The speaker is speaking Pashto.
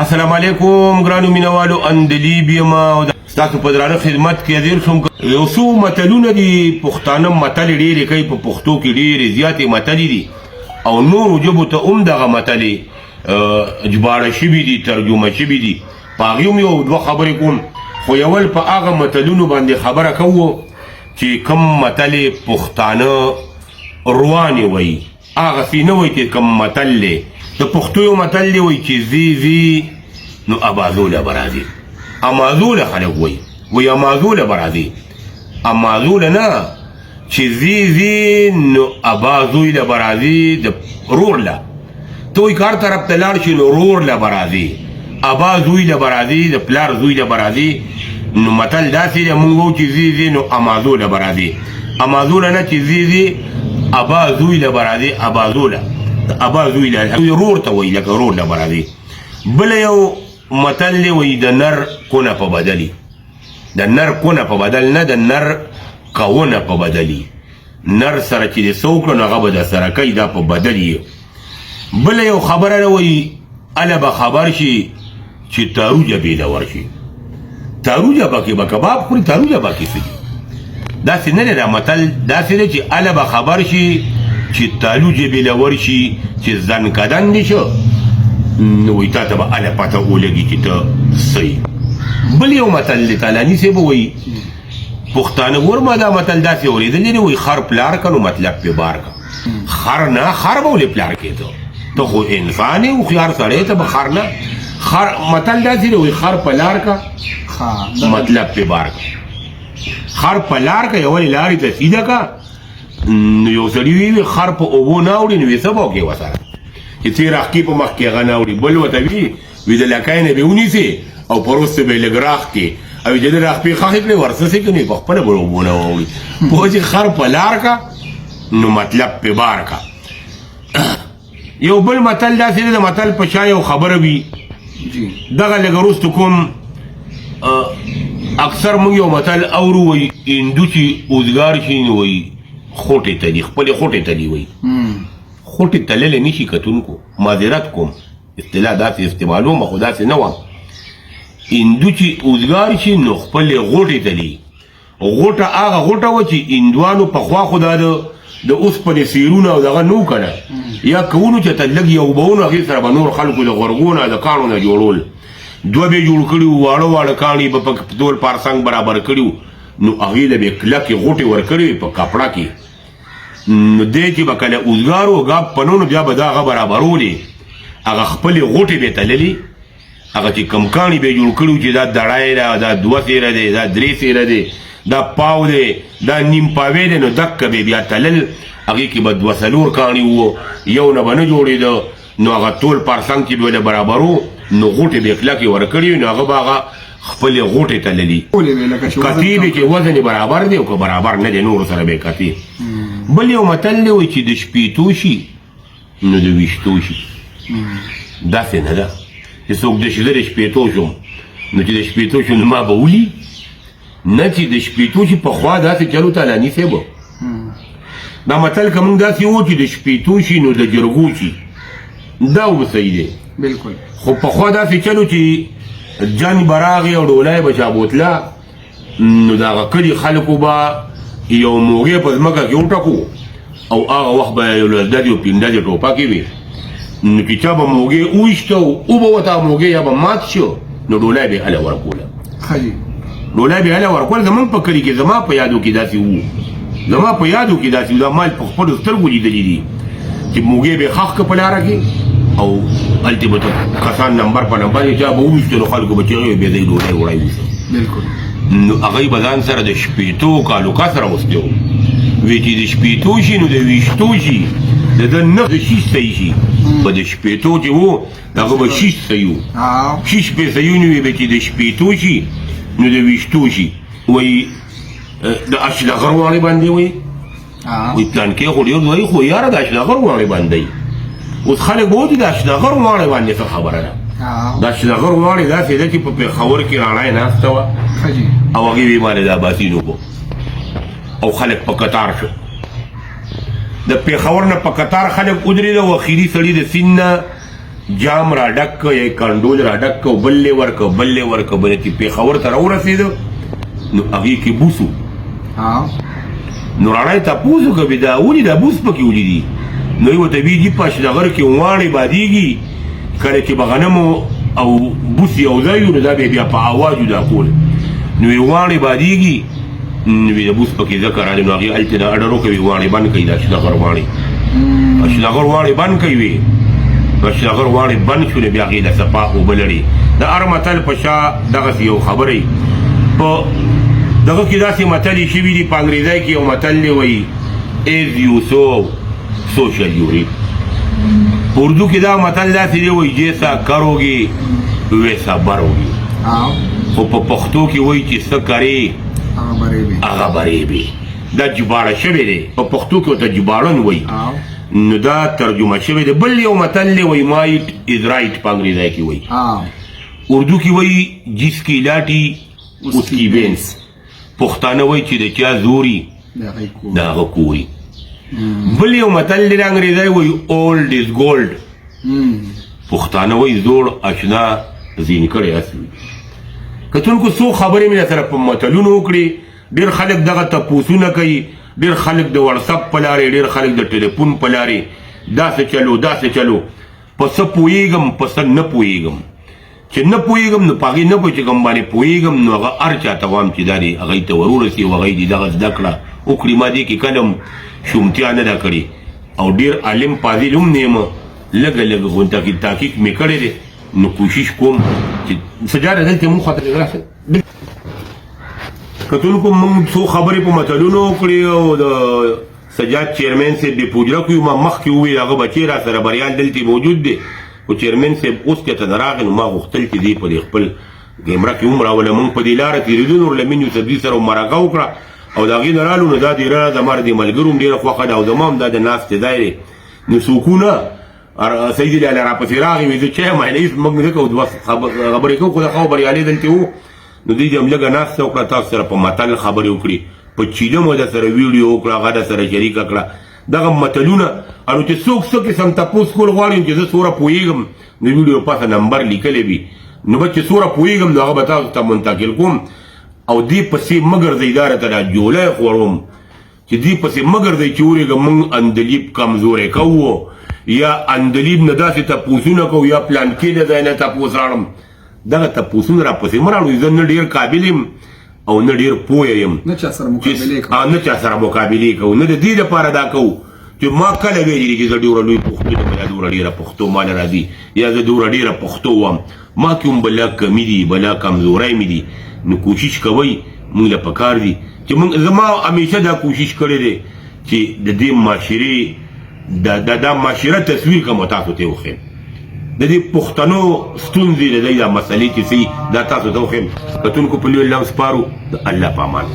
السلام علیکم ګرانو مینوالو، اندلیب یم او ستاسو په درانه خدمت کې حاضر شوم. یو څو متلونه دي، پښتانه متلې ډېرې کوي، په پښتو کې ډېرې زیاتې متلې دي او نورو ژبو ته هم دغه متلې ژباړه شوي دي، ترجمه شوي دي. په هغې هم یو دوه خبرې کوم، خو یول په هغه متلونو باندې خبره کوو چې کوم متلې پښتانه روانې وایي، هغسې نه وایي چې کوم متل دی. د پښتو یو متل دی، وایي چې ځي ځي نو ابازو له به راځي. امازو له خلک وایي، وایي امازو له به راځي. امازو له نه، چې ځي ځي نو ابا زوی له به راځي، د رور له. ته وایي که هر طرف ته لاړ شي نو رور له به راځي، ابا زوی له به راځي، د پلار زوی له به راځي. نو متل داسې دی، مونږ وایو چې ځي ځي نو امازو له به راځي. امازو له نه، چې ځي ځي ابا زوی له به راځي، ابا زو له، ابا زوی له رور ته وایي، لکه رور له به راځي. بل یو متل دی، وایي د نر کونه په بدلي، د نر کونه په بدل نه، د نر کونه په بدلي. نر سره چې دې څه وکړو نو هغه به در سره کوي، دا په بدل یې. بله یو خبره ده، وایي هله به خبر شي چې تاروجه بې له ورشي. تاروجه پکې به کباب خوري، تاروجه پکې څه دي؟ داسې نه دی، دا متل داسې دی چې هله به خبر شي چې تالوجې بې له ورشي، چې ځنکدن دې شو نو وایي تا ته به هله پته ولګي چې ته څه یې. بل یو متل دی، تالاني صاحب وایي پښتانه ګور، ما دا متل داسې اورېدلی دی، وایي خر پلار که نو مطلب پې بار که. خر نه، خر به ولې پلار کېده؟ ته خو انسان یې، هوښیار سړی، ته به خر نه خر. متل داسې دی، وایي خر په لار که مطلب پې بار که. خر په لار که، یوه لارې ته سیده که. نو یو سړي وي خر په اوبو نه اوړي، نو یې څه به وکړې ورسره چې څه راښکي په مخ کې هغه نه اوړي. بل ورته وي، وي د لکۍ نه به ونیسي او پروسته به لږ راخ کې او چې د راخ پې ښخې کړې ورڅه سي کني په خپله به اوبو نه واوړي. پوه چې خر په لار کا نو مطلب پې بار کا. یو بل متل داسې دی، د متل په شا یو خبره وي، دغه لږ وروسته کوم. اکثر موږ یو متل اورو، وایي هندو چې اوزګار شي نو وایي خوټې ته دي، خپلې خوټې ته دي. وایي خوټې تللی نه شي. کتونکو معذرت کوم، اصطلاح داسې استعمالوم خو داسې نه وم. هندو چې اوزګار شي نو خپلې غوټې ته دي. غوټه هغه غوټه وه چې هندوانو پخوا خو دا د اوسپنې سیرونه او دغه نو که نه یا کوونو چې ته لږ یو بهونو هغې سره به نور خلکو د غرغو نه د کاڼو نه جوړول. دوه به یې جوړ کړي وو، واړه واړه کاڼي به په تول پارسنګ برابر کړي وو، نو هغې له به یې کلکې غوټې ورکړې وې په کپړه کې. نو دی چې به کله اوزګار و ګاب په نو بیا به دا هغه برابرولې، هغه خپلې غوټې به یې تللې، هغه چې کم کاڼي به جوړ کړو چې دا دړای ده، دا دوه سیره دی، دا درې سیره دی، دا پاو دی، دا نیم پاوی دی، نو دکه به بیا تلل. هغې کې به دوه څلور کاڼي وو، یو نه به نه جوړېده. نو هغه تول پارسنګ چې به له برابرو نو غوټې به یې کلکې ورکړې وي، نو هغه به هغه خپلې غوټې تللي کتې به چې وزن یې برابر دی او که برابر نه دی نورو سره به یې کتې. بل یو متل دی، وایي چې د شپېتو شي نو د ویشتو شي. داسې نه ده چې څوک د شي زه د شپېتو شوم نو چې د شپېتو شوم نو ما به ولي نه، چې د شپېتو شي. پخوا داسې چلو تالاني صاحب، دا متل که موږ داسې وو چې د شپېتو شي نو د جرګو شي، دا هم صحیح دی. بالکل. خو پخوا داسې چلو چې جنګ به راغی او ډولۍ به چا بوتله، نو د هغه کلي خلکو به یو موږی په ځمکه کې وټکو او هغه وخت به یو لزددې او پینډدې ټوپکې وې، نو چې چا به موږی وویشته او وبه وته هغه موږی یا به مات شو نو ډولۍ به یې هله ورکوله. ښه جي. ډولۍ به یې هله ورکوله. زمونږ په کلي کې زما په یادو کې داسې وو، زما په یادو کې داسې وو، دا مال په خپلو سترګو لیدلي دي چې موږی به یې ښخ که په لاره کې او هلته به کسان نمبر په نمبر یې چا به وویشته نو خلکو به چیغې وې، بیا دی ډوډۍ وړی ویسته. بالکل. نو هغوی به ځان سره د شپېتو کالو کس راوستی وو، وی چې د شپېتو شي نو د ویشتو شي، د ده نه د شیش صحیح شي، په د شپېتو چې وو هغه به شیش صحیح وو، شیش به صحیح نو وی به چې د شپېتو شي نو د ویشتو شي. وایي د اشلغر واړې باندې وایي، وایي پلانکی خو ډېر وایي خو یاره د اشلغر واړې باندې. اوس خلک به وایي د اشلغر واړې باندې څه خبره ده؟ د اشلغر واړې داسې ده چې په پېښور کې راڼی ناسته وه او هغې وی مالې د اباسین اوبه او خلک په کتار شو. د پېښور نه په کتار خلک ودرېده او اخري سړي د سیند نه جام را ډک که یا کنډول را ډک که بل یې ورکه بل یې ورکه بل چې پېښور ته راورسېده نو هغې کې بوس و. نو راڼه یې تپوس وکړ وي دا ولې دا بوس پکې ولې دي؟ نو یې ورته وی جي په شنغر کې واڼې بادېږي، کله چې به غنمو او بوس یو ځای وي نو دا به بیا په اواز جدا کول، نو یې واڼې بادېږي، نو د بوس پکې ځکه راغلی. نو هغې هلته د اډر وکړ وي واڼې بند کړئ، دا شنغر واڼې شنغر واڼې بند کړئ وي. نو شنغر واڼې بند شولې، بیا هغې له صفا اوبه لړې. د هر متل په شا دغسې یو خبره وي. په دغه کې داسې متلې شوي دي. په انګریزۍ کې یو متل دی وایي as you sow so shall you reap. په اردو کې دا متل داسې دی وایي جیسا کروګي ویسا بروګي. خو په پښتو کې وایي چې څه کرې هغه برې وي. دا ژباړه شوې دی، په پښتو کې ورته ژباړن وایي، نو دا ترجمه شوې دی. بل یو متل دی وایي مایټ از رایټ په انګریزۍ کې وایي. اردو کې وایي جس کی لاټي اس کی بینس. پښتانه وایي چې د چا زوري د هغه کوري. بل یو متل دی انګریزۍ وایي اولډ از ګولډ. پښتانه وایي زوړ اشنا زین کړی اصلي. کتونکو څو خبرې مې سره په متلونو وکړې. ډېر خلک دغه تپوسونه کوي، ډېر خلک د واتساپ په لارې، ډېر خلک د ټلیفون په لارې، داسې چلو داسې چلو. په څه پوهېږم په څه نه پوهېږم. چې نه پوهېږم نو په هغې نه پوهېږم، چې کوم باندې پوهېږم نو هغه هر چا ته وایم چې دا دې هغوی ته ورورسي او هغوی دې دغه زده کړه وکړي. ما دې کې کله هم شومتیا نه ده کړې او ډېر عالم فاضل هم نه یم، لږه لږه غونته کې تحقیق مې کړی دی. نو کوشش کوم چې سجاده دلته مونږ خواته لږ راشه. کتونکو مونږ څو خبرې په متلونو وکړې او د سجاد چیرمن صاحب د پوجره کوي. ما مخکې وویل هغه بچی را سره بریال دلته موجود دی، خو چیرمن صاحب اوس چېرته نه راغی، نو ما غوښتل چې دی په دې خپل کیمره کې هم راولم. مونږ په دې لاره تېرېدو، نور له مین یوسفزي سره مرکه وکړه او د هغې نه رالو. نو دا دېره زما د ملګرو هم ډېره خوښه ده او زما هم دا د ناستې ځای دی. نو څوکونه سید لالا راپسې راغی، وایي زه چای یم، هیڅ موږ نه کوو، دوه خبرې کوو، خو د ښه بریالی دلته وو. نو دوی هم لږه ناسته وکړه، تاسو سره په متل خبرې وکړي، په چیله مو د سره ویډیو وکړه، هغه د سره شریکه کړه دغه متلونه. انو چې څوک څه قسم تپوس کول غواړي چې زه څومره پوهېږم، نو ویډیو پاسه نمبر لیکلی وي، نو به چې څومره پوهېږم نو هغه به تاسو ته منتقل کوم. او دې پسې مه ګرځئ، دا راته دا جولی خوړوم چې دې پسې مه ګرځئ چې ورېږه موږ اندلیب کمزوری کوو یا اندلیب نه داسې تپوسونه کوو یا پلانکې له ځای نه تپوس راړم. دغه تپوسونه راپسې مه راړوئ. زه نه ډېر قابل یم او نه ډېر پوه یم، نه چا سره مقابلې کوو، نه چا سره مقابلې کوو، نه د دې لپاره دا کوو چې ما کله ویلي چې زه ډېره لوی پښتون یم، یا دومره ډېره پښتو ماله راځي، یا زه دومره ډېره پښتو وم. ما کې هم بلا کمي دي، بلا کمزورۍ مې دي. نو کوشش کوئ، موږ له پکار دي چې موږ، زما همیشه دا کوشش کړی دی چې د دې معاشرې دا دا معاشره تصویر کوم تاسو ته وښیم، د دې پښتنو ستونزې، د دې دا مسلې چې څه دا تاسو ته وښیم. کتونکو په لوی الله سپارو، د الله په امان.